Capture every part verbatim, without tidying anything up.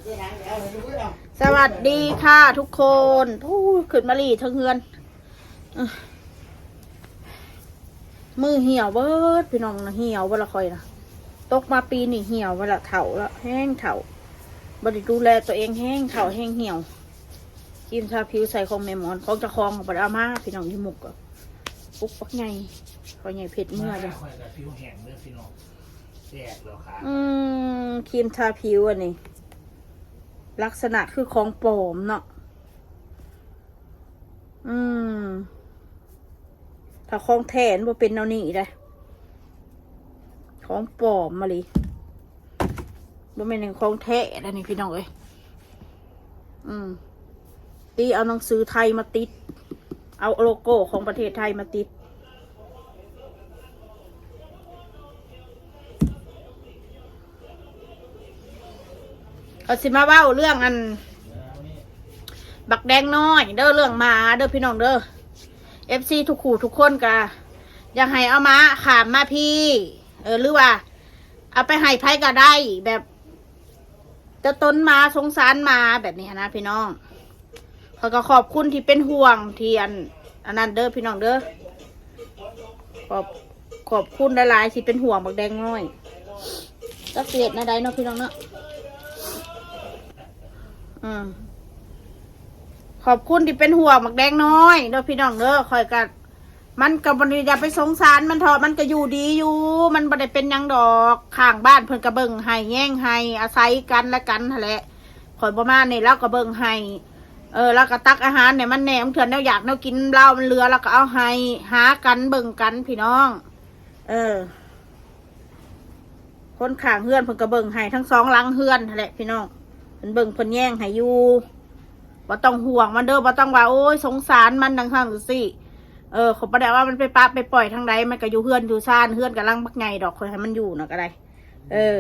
สวัสดีค่ะทุกคน อู้ ขึ้นมาหลีเทิงเฮือน เอ้อ มือเหี่ยวเบิด พี่น้องนะ เหี่ยวเบิดละข่อยนะ ตกมาปีนี้เหี่ยวเบิดละ เฒ่าละ แฮงเฒ่า บ่ได้ดูแลตัวเอง แฮงเฒ่าแฮงเหี่ยว ครีมทาผิวใส่ของแม่หมอน ของเจ้าของบ่ได้เอามา พี่น้อง อยู่มุกอะ ปุ๊กปักใหญ่ ข่อยใหญ่เผ็ดเมื่อจ้ะ ข่อยก็ผิวแห้งเด้อพี่น้อง แตกแล้วครับ อืม ครีมทาผิวอันนี้ ลักษณะคือของปลอมเนาะ อืม ถ้าของแท้มันบ่เป็นแนวนี้เด้ ของปลอมมาเลย บ่แม่นของแท้แล้วนี่พี่น้องเอ้ย อืม ตีเอาหนังสือไทยมาติด เอาโลโก้ของประเทศไทยมาติด ก็สิมาเว้าเรื่องอัน บักแดงน้อยเด้อ เรื่องหมาเด้อพี่น้องเด้อ เอฟซี ทุกคู่ทุกคนก็อยากให้เอาหมาข้ามมาพี้ เออ หรือว่า เอาไปให้ไผก็ได้ แบบ จะตนหมา สงสารหมาแบบนี้นะพี่น้อง ข้อยก็ขอบคุณที่เป็นห่วงที่อัน อันนั้นเด้อพี่น้องเด้อ ขอบ ขอบคุณหลายๆที่เป็นห่วงบักแดงน้อย จักสิเฮ็ดแนวใดเนาะพี่น้องเนาะ อืม ขอบคุณที่เป็นห่วงบักแดงน้อยเด้อพี่น้องเด้อ ข่อยก็ มันก็บ่ได้ อย่าไปสงสารมันเถาะ มันก็อยู่ดีอยู่ มันบ่ได้เป็นหยังดอก ข้างบ้านเพิ่นก็เบิ่งให้แยงให้ อาศัยกันและกันหั้นแหละ ข่อยบ่มานี่ลาวก็เบิ่งให้ เออ ลาวก็ตักอาหารให้มันแหน่ บางเทื่อแนวอยากแนวกินลาวมันเหลือ ลาวก็เอาให้ หากันเบิ่งกันพี่น้อง เออ คนข้างเฮือนเพิ่นก็เบิ่งให้ทั้งสองหลังเฮือนหั้นแหละพี่น้อง เพิ่นเบิ่งเพิ่นแยงให้อยู่ บ่ต้องห่วงมันเด้อ บ่ต้องว่า โอ้ย สงสารมันจั่งซั้นจั่งซี้ เออ ข้อยบ่ได้ว่ามันไปปะไปปล่อยทางใด มันก็อยู่เฮือนอยู่ซาน เฮือนกำลังบักใหญ่ดอก ข่อยให้มันอยู่น่ะก็ได้ เออ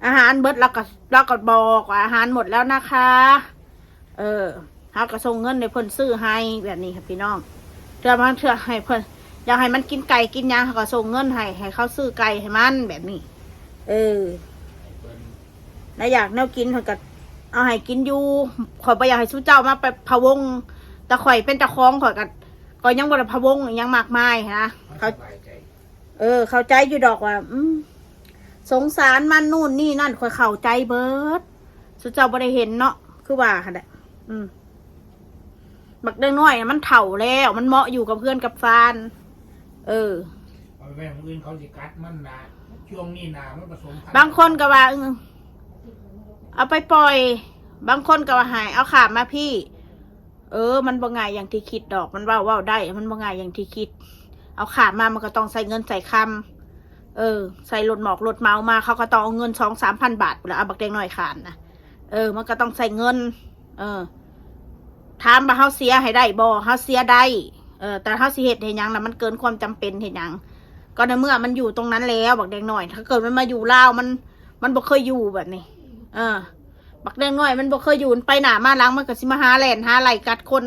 อาหารเบิด ลาวก็ ลาวก็บอกว่าอาหารหมดแล้วนะคะ เออ เฮาก็ส่งเงินให้เพิ่นซื้อให้แบบนี้ค่ะพี่น้อง เทื่อบางเทื่อให้เพิ่น อยากให้มันกินไก่กินหยัง เฮาก็ส่งเงินให้ ให้เขาซื้อไก่ให้มันแบบนี้ เออ แล้วอยากแนวกินเพิ่นก็เอาให้กินอยู่ ข่อยบ่อยากให้ซุเจ้ามาไปพะวง แต่ข่อยเป็นเจ้าของ ข่อยก็ ก็ยังบ่ได้พะวงอิหยังมากมายหั้นนะ เขา เออ เข้าใจอยู่ดอกว่า อืม สงสารมันนู่นนี่นั่น ข่อยเข้าใจเบิด ซุเจ้าบ่ได้เห็นเนาะ คือว่าหั่นแหละ อืม บักแดงน้อยน่ะมันเฒ่าแล้ว มันเหมาะอยู่กับเฮือนกับซาน เออ เอาไปไว้หม่องอื่นเขาสิกัดมันนะ ช่วงนี้นะมันผสมพันธุ์ บางคนก็ว่า เออ เอาไปปล่อย บางคนก็ว่าให้เอาข้ามมาพี้ เออ มันบ่ง่ายอย่างที่คิดดอก มันเว้า เว้าได้ มันบ่ง่ายอย่างที่คิด เอาข้ามมามันก็ต้องใส่เงินใส่คำ เออ ใส่รถหมอกรถเหมามา เขาก็ต้องเอาเงินสองสามพันบาทพู้นแหละ เอาบักแดงน้อยข้ามนะ เออ มันก็ต้องใส่เงิน เออ ถามว่าเฮาเสียให้ได้บ่ เฮาเสียได้ เออ แต่เฮาสิเฮ็ดให้หยังล่ะ มันเกินความจำเป็นเฮ็ดหยัง ก็ในเมื่อมันอยู่ตรงนั้นแล้ว บักแดงน้อย ถ้าเกิดมันมาอยู่ลาว มัน มันบ่เคยอยู่แบบนี้ เออ บักแดงน้อยมันบ่เคยอยู่ มันไปหน้ามาหลัง มันก็สิมาหาแล่นหาไล่กัดคน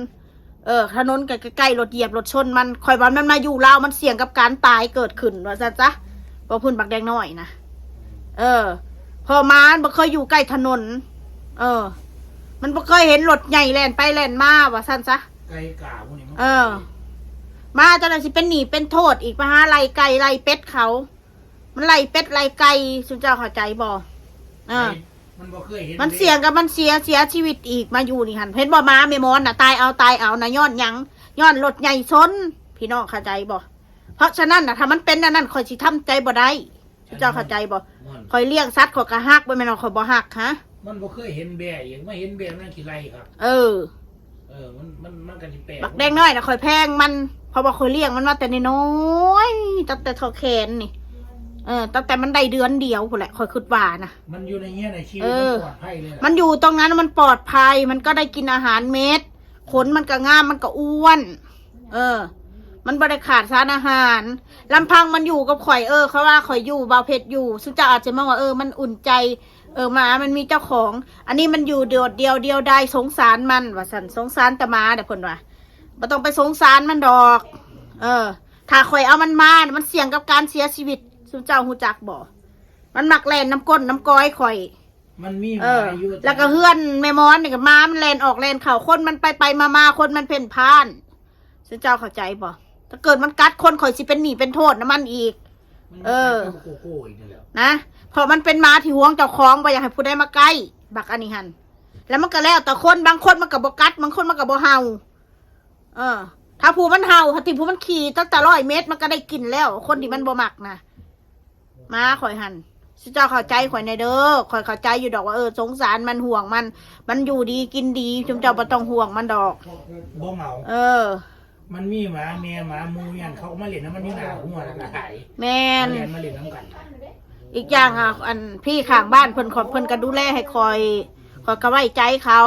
เออ ถนนก็ใกล้ๆ รถเหยียบรถชนมัน ข่อยว่ามันมาอยู่ลาว มันเสี่ยงกับการตายเกิดขึ้น ว่าซั่นซะ บ่พื้นบักแดงน้อยนะ เออ เพราะหมามันบ่เคยอยู่ใกล้ถนน เออ มันบ่เคยเห็นรถใหญ่แล่นไปแล่นมา ว่าซั่นซะ ไกลกาพวกนี้มัน เออ มาจั่งใด๋สิเป็นหนี้เป็นโทษอีก มาหาไล่ไก่ไล่เป็ดเขา มันไล่เป็ดไล่ไก่ ซุเจ้าเข้าใจบ่ เออ ไก่ มันบ่เคยเห็น มันเสี่ยงกับมันเสีย เสียชีวิตอีก มาอยู่นี่หั่น เห็นบ่ หมาแม่หมอนน่ะ ตายเอา ตายเอานะ ย้อนหยัง ย้อนรถใหญ่ชน พี่น้องเข้าใจบ่ เพราะฉะนั้นน่ะ ถ้ามันเป็นอันนั้น ข่อยสิทำใจบ่ได้ ซุเจ้าเข้าใจบ่ มัน ข่อยเลี้ยงสัตว์ ข่อยก็ฮัก บ่แม่นว่าข่อยบ่ฮัก ฮะ มันบ่เคยเห็นแบ้อีก มาเห็นแบ้มันขี้ไล่ครับ เออ เออ มัน มัน มันก็สิแปลก บักแดงน้อยน่ะ ข่อยแพงมัน เพราะว่าข่อยเลี้ยงมันมาแต่น้อยๆ ตั้งแต่เท่าแขนนี่ เออ ตั้งแต่มันได้เดือนเดียวพู้นแหละ ข่อยคิดว่านะ มันอยู่ในเฮือนในชีวิต เออ มันปลอดภัยเลยล่ะ มันอยู่ตรงนั้นมันปลอดภัย มันก็ได้กินอาหารเม็ด ขนมันก็งาม มันก็อ้วน เออ มันบ่ได้ขาดสารอาหาร ลำพังมันอยู่กับข่อย เออ เขาว่าข่อยอยู่ บ่าวเพชรอยู่ ซุเจ้าอาจจะมองว่า เออ มันอุ่นใจ เออ หมามันมีเจ้าของ อันนี้มันอยู่โดดเดี่ยวเดียวดาย สงสารมัน ว่าซั่น สงสารแต่หมาเด้อ เพิ่นว่า บ่ต้องไปสงสารมันดอก เออ ถ้าข่อยเอามันมาน่ะ มันเสี่ยงกับการเสียชีวิต ซุเจ้าฮู้จักบ่ มันมักแล่นนำก้นนำกอยข่อย มันมีห เอ มา อ อยู่ แล้วก็เฮือนแม่มอนนี่ก็หมามันแล่นออกแล่นเข้า คนมันไปไปมามา คนมันเพ่นพ่าน ซึ่งเจ้าเข้าใจบ่ ถ้าเกิดมันกัดคน ข่อยสิเป็นหนี้เป็นโทษนำมันอีก มัน เออ กัดกับโกโก้อีกนั่นแหละ นะ เพราะมันเป็นหมาที่หวงเจ้าของ บ่อยากให้ผู้ใดมาใกล้ บักอันนี้หั่น แล้วมันก็แล้วแต่คน บางคนมันก็บ่กัด บางคนมันก็บ่เห่า เออ ถ้าผู้มันเห่า ถ้าที่ผู้มันขี่ตั้งแต่ร้อยเมตร มันก็ได้กลิ่นแล้ว คนที่มันบ่มักนะ หมาข่อยหั่น ซึ่งเจ้าเข้าใจข่อยแหน่เด้อ ข่อยเข้าใจอยู่ดอกว่า เออ สงสารมัน ห่วงมัน มันอยู่ดีกินดี ซุมเจ้าบ่ต้องห่วงมันดอก บ่เหมา เออ มันมีหมาแม่หมาหมู่อย่างเขาก็มาเล่นนะ มันอยู่หน้าหัวแล้วก็หาย แม่น มาเล่นมาเล่นน้ำกัน อีกอย่างอ่ะ อันพี่ข้างบ้านเพิ่นขอ เพิ่นก็ดูแลให้ข่อย ข่อยก็ไว้ใจเขา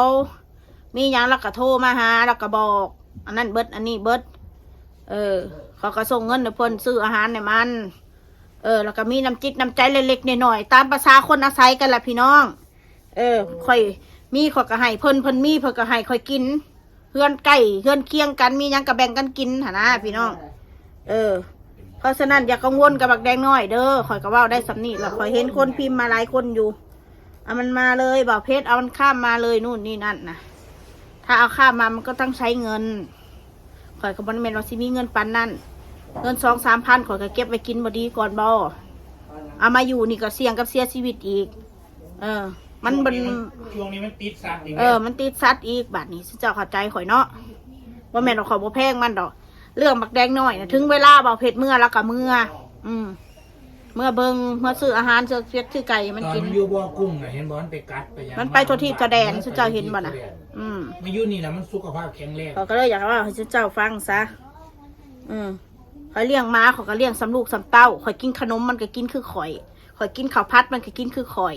มีหยังแล้วก็โทรมาหา แล้วก็บอก อันนั้นเบิด อันนี้เบิด เออ เขาก็ส่งเงินให้เพิ่นซื้ออาหารให้มัน เออ แล้วก็มีน้ำจิตน้ำใจเล็กๆน้อยๆ ตามประสาคนอาศัยกันล่ะพี่น้อง เออ ข่อยมีข่อยก็ให้เพิ่น เพิ่นมีเพิ่นก็ให้ข่อยกิน เฮือนใกล้เฮือนเคียงกัน มีหยังก็แบ่งกันกินหั่นนะพี่น้อง เออ เพราะฉะนั้นอย่ากังวลกับบักแดงน้อยเด้อ ข่อยก็เว้าได้ส่ำนี้ล่ะ ข่อยเห็นคนพิมพ์มาหลายคนอยู่ เอามันมาเลย บ่าวเพชร เอามันข้ามมาเลย นู่นนี่นั่นนะ ถ้าเอาข้ามมามันก็ต้องใช้เงิน ข่อยก็บ่แม่นว่าสิมีเงินปานนั้น เงินสองสามพัน ข่อยก็เก็บไว้กินบ่ดีก่อนบ่ เอามาอยู่นี่ก็เสี่ยงกับเสียชีวิตอีก เออ มันมัน ช่วงนี้มันติดสัตว์อีก เออ มันติดสัตว์อีก บาดนี้ เจ้าเข้าใจข่อยเนาะ บ่แม่นว่าข่อยบ่แพงมันดอก เรื่องบักแดงน้อยนะ ถึงเวลาบ่าวเพชรเมือแล้วก็เมือ อืม เมือเบิ่ง เมือซื้ออาหาร ซื้อเป็ด ซื้อไก่ให้มัน ตอน กิน มันอยู่บ่อกุ้งน่ะ เห็นบ่มันไปกัดไปหยัง มันไปทั่วทิศทั่วแดน มั สุเจ้าเห็นบ่น่ะ ไปทั่วทิศทั่วแด อืม มาอยู่นี่นะมันสุขภาพแข็งแรง ข่อยก็เลยอยากเว้าให้เจ้าฟังซะ อืม ข่อยเลี้ยงหมา ข่อยก็เลี้ยงส่ำลูกส่ำเต้า ข่อยกินขนมมันก็กินคือข่อย ข่อยกินข้าวผัดมันก็กินคือข่อย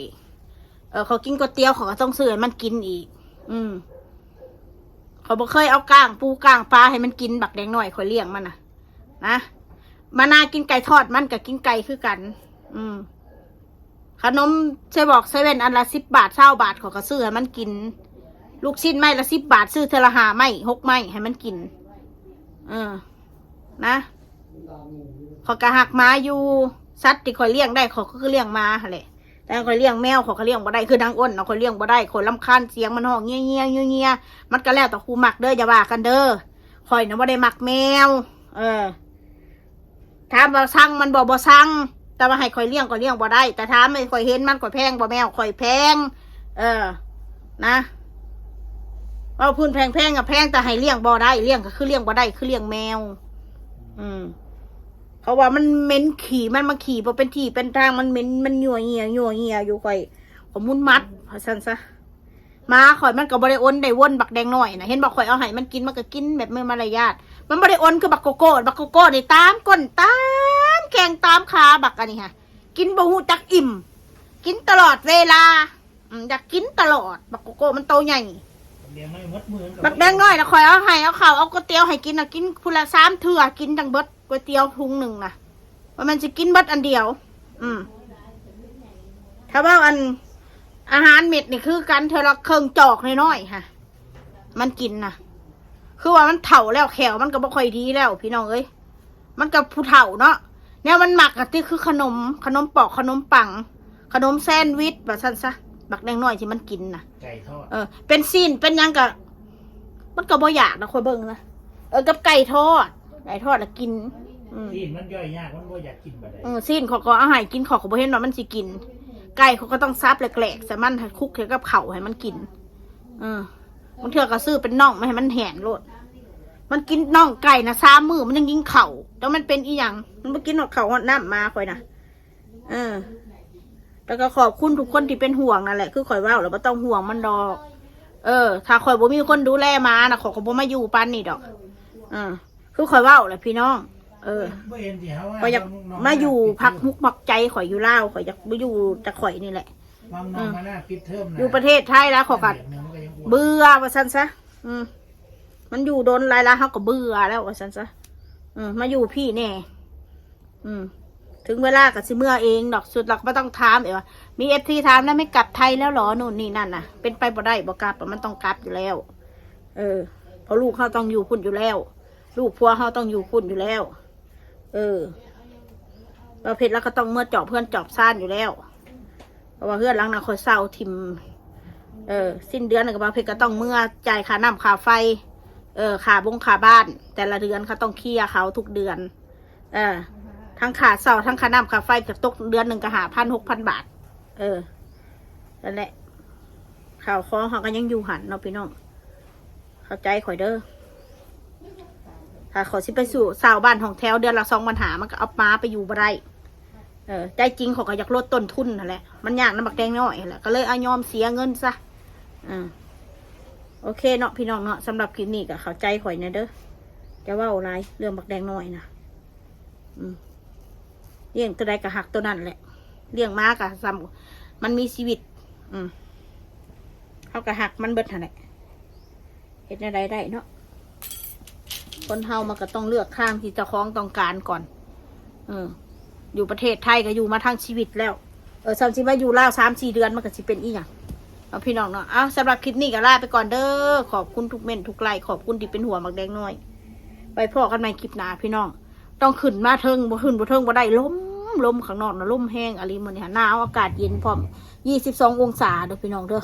เออ ข่อยกินก๋วยเตี๋ยว ข่อยก็ต้องซื้อให้มันกินอีก อืม ข่อยบ่เคยเอาก้างปูก้างปลาให้มันกิน บักแดงน้อย ข่อยเลี้ยงมันน่ะ นะ มานากินไก่ทอด มันก็กินไก่คือกัน อืม ขนมเซบอกเซเว่นอันละสิบบาท ซาวบาท ข่อยก็ซื้อให้มันกิน ลูกชิ้นไม้ละสิบบาท ซื้อเทื่อละห้าไม้ หกไม้ให้มันกิน เออ นะ ข่อยก็ฮักหมาอยู่ สัตว์ที่ข่อยเลี้ยงได้ ข่อยก็คือเลี้ยงหมาหั่นแหละ แต่ข่อยเลี้ยงแมว ข่อยก็เลี้ยงบ่ได้ คือนางอ้นน่ะ ข่อยเลี้ยงบ่ได้ ข่อยรำคาญเสียงมันฮ้องเงี้ยๆๆๆ มันก็แล้วแต่ผู้มักเด้อ อย่าว่ากันเด้อ ข่อยน่ะบ่ได้มักแมว เออ ถามว่าซังมันบ่ บ่ซัง แต่ว่าให้ข่อยเลี้ยง ข่อยเลี้ยงบ่ได้ แต่ถามให้ข่อยเห็นมัน ข่อยแพงบ่แมว ข่อยแพง เออ นะ เว้าพื้นแพงๆ อะแพง แต่ให้เลี้ยงบ่ได้ เลี้ยงก็คือเลี้ยงบ่ได้ คือเลี้ยงแมว อืม เพราะว่ามันเหม็นขี้ มันมาขี้บ่เป็นที่เป็นทาง มันเหม็น มันยั่วเยี่ย ยั่วเยี่ยอยู่ ข่อย ข่อยมุนมัด ว่าซั่นซะ หมาข่อยมันก็บ่ได้อนได้วน บักแดงน้อยน่ะ เห็นบ่ ข่อยเอาให้มันกิน มันก็กินแบบมีมารยาท มันบ่ได้อนคือบักโกโก้ บักโกโก้นี่ตามก้น ตามแข้ง ตามขา บักอันนี้ฮะ กินบ่ฮู้จักอิ่ม กินตลอดเวลา อืม อยากกินตลอด บักโกโก้มันโตใหญ่ เลี้ยงไม่หมดมือ บักแดงน้อยน่ะ ข่อยเอาให้ เอาข้าว เอาก๋วยเตี๋ยวให้กินน่ะ กินพุนละสามเทื่อ กินจั่งเบิด ก๋วยเตี๋ยวถุงหนึ่งน่ะ ว่ามันสิกินเบิดอันเดียว อืม ถ้าว่าอัน อาหารเม็ดนี่คือกัน เทื่อละเคิ่งจอกน้อยๆ ฮะ มันกินน่ะ คือว่ามันเฒ่าแล้ว แข้วมันก็บ่ค่อยดีแล้ว พี่น้องเอ้ย มันก็ผู้เฒ่าเนาะ แนวมันมักอะติคือขนม ขนมปอก ขนมปัง ขนมแซนด์วิช ว่าซั่นซะ บักแดงน้อยที่มันกินน่ะ ไก่ทอด เออ เป็นชิ้น เป็นหยังก็ มันก็บ่อยากนะ ข่อยเบิ่งนะ เออ กับไก่ทอด ไก่ทอดละกิน อืม ที่มันย่อยยาก มันบ่อยากกินบ่ได้ เออ ชิ้นเขาก็เอาให้กิน เขาก็บ่เห็นว่ามันสิกิน ไก่เขาก็ต้องสับแหลกๆ ใส่มัน ให้คลุกใส่กับข้าวให้มันกิน เออ บางเทื่อก็ซื้อเป็นน่องมาให้มันแหนโลด มันกินน่องไก่นะ สามมื้อมันยังกินข้าว แต่มันเป็นอีหยัง มันบ่กินฮอดข้าวฮอดน้ำ หมาข่อยนะ เออ แล้วก็ขอบคุณทุกคนที่เป็นห่วงนั่นแหละ คือข่อยเว้าแล้วบ่ต้องห่วงมันดอก เออ ถ้าข่อยบ่มีคนดูแลหมานะ ข่อยก็บ่มาอยู่ปานนี้ดอก เออ คือข่อยเว้าแหละพี่น้อง เออ บ่เห็นสิเฮาว่า ข่อยอยาก น้ง มาอยู่ น้ง พักมุกมักใจ ข่อยอยู่ลาว ข่อยอยากมาอยู่แต่ข่อยนี่แหละ บางน้องมาหน้าปิดเทอมนะ อยู่ประเทศไทยแล้วข่อยก็ เดือนหนึ่งมันก็ยังอ้วน เบื่อ ว่าซั่นซะ อืม มันอยู่โดนหลายแล้ว เฮาก็เบื่อแล้ว ว่าซั่นซะ อืม มาอยู่พี่แน่ อืม ถึงเวลาก็สิเมือเองดอก สุดหลักบ่ต้องถามเอว่า มีเอฟซีถามแล้ว ไม่กลับไทยแล้วเหรอ นู่นนี่นั่นน่ะ เป็นไปบ่ได้ บ่กลับ มันต้องกลับอยู่แล้ว เออ เพราะลูกเฮาต้องอยู่พุ้นอยู่แล้ว ลูกผัวเฮาต้องอยู่พุ้นอยู่แล้ว เออ บ่าวเพชรแล้วก็ต้องเมือจอบเฮือนจอบซานอยู่แล้ว ราะว่าเฮือนหลังนั้นข้อยเช่าถิ่ม เออ สิ้นเดือนก็บ่าวเพชรก็ต้องเมือจ่ายค่าน้ำค่าไฟ เออ ค่าบงค่าบ้าน แต่ละเดือนเขาต้องเคลียร์เขาทุกเดือน เออ ทั้งค่าเช่าทั้งค่าน้ำค่าไฟก็ตกเดือนหนึ่งก็ห้าพันหกพันบาท เออ นั่นแหละ ข้าวของเขาก็ยังอยู่หั่นเนาะพี่น้อง เข้าใจข่อยเด้อ ถ้าข้อยสิไปสู่เช่าบ้านห้องแถวเดือนละสองพันห้า มันก็เอาหมาไปอยู่บ่ได้ เออ ใจจริงข้อยก็อยากลดต้นทุนนั่นแหละ มันยากนำบักแดงน้อยนั่นแหละ ก็เลยเอายอมเสียเงินซะ อ่า โอเคเนาะพี่น้องเนาะ สำหรับคลิปนี้ก็เข้าใจข่อยแหน่เด้อ จะเว้าหลายเรื่องบักแดงน้อยนะ อืม เลี้ยงตัวใดก็ฮักตัวนั้นแหละ เลี้ยงหมาก็ซ้ำ มันมีชีวิต อืม เขาก็ฮักมันเบิดหั่นแหละ เฮ็ดแนวใดได้เนาะ คนเฮามันก็ต้องเลือกทางที่เจ้าของต้องการก่อน เออ อยู่ประเทศไทยก็อยู่มาทั้งชีวิตแล้ว เออ ซ้ำสิมาอยู่ลาวสามสี่เดือนมันก็สิเป็นอีหยัง เอาพี่น้องเนาะ เอา สำหรับคลิปนี้ก็ลาไปก่อนเด้อ ขอบคุณทุกเม้นทุกไลค์ ขอบคุณที่เป็นห่วงบักแดงน้อย ไปพ้อกันใหม่คลิปหน้าพี่น้อง ต้องขึ้นมาเทิง บ่ขึ้นบ่เทิงบ่ได้ ลม ลมข้างนอกนะ ลมแฮงอะลีมื้อนี้หา หนาว อากาศเย็นพร้อม ยี่สิบสององศาเด้อพี่น้องเด้อ